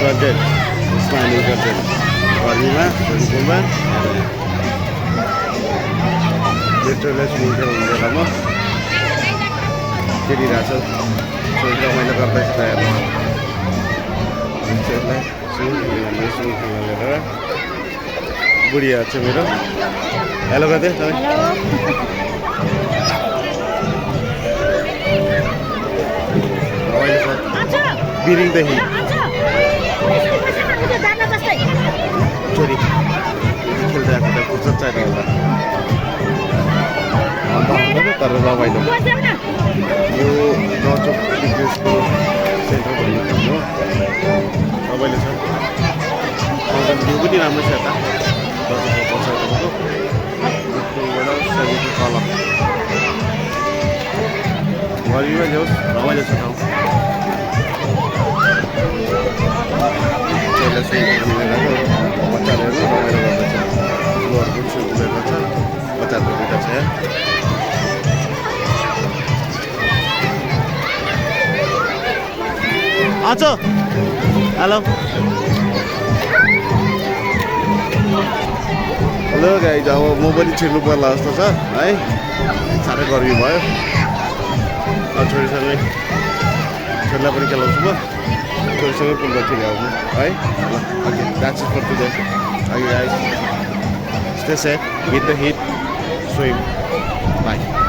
content smiling content गर्मीमा पुलमा पेट्रोलले सुनिन्छ बेलामा खेलिरहेछ रमाइलो गर्दैछ त हेर्नु बुढी छ मेरो हेलो गर्दै बिरिङदेखि छोरी खेल्दै आएको त फुर्सद छैन होला अन्त आउँदैन तर रमाइलो यो नचोक फिटनेसको सेन्टर भन्ने हो रमाइलो छ भ्यू पनि राम्रो छ यता दसैँको पछाडिको शरीरको तल गर्मीमा ल्याओस् रमाइलो छ ठाउँ बच्चाहरू रमाइलो गर्दैछ ठुलोहरू पनि सुनिरहेको छ बच्चाहरूको दुइटा छ आज हेलो हेलो गाइज अब म पनि छिर्नु पर्ला जस्तो छ है साह्रै गर्मी भयो छोरीसँगै छोरीलाई पनि खेलाउँछु म छोरीसँगै पुलमा खेलाउँछु है ल okay that's it for today okay guys stay safe with the heat swim by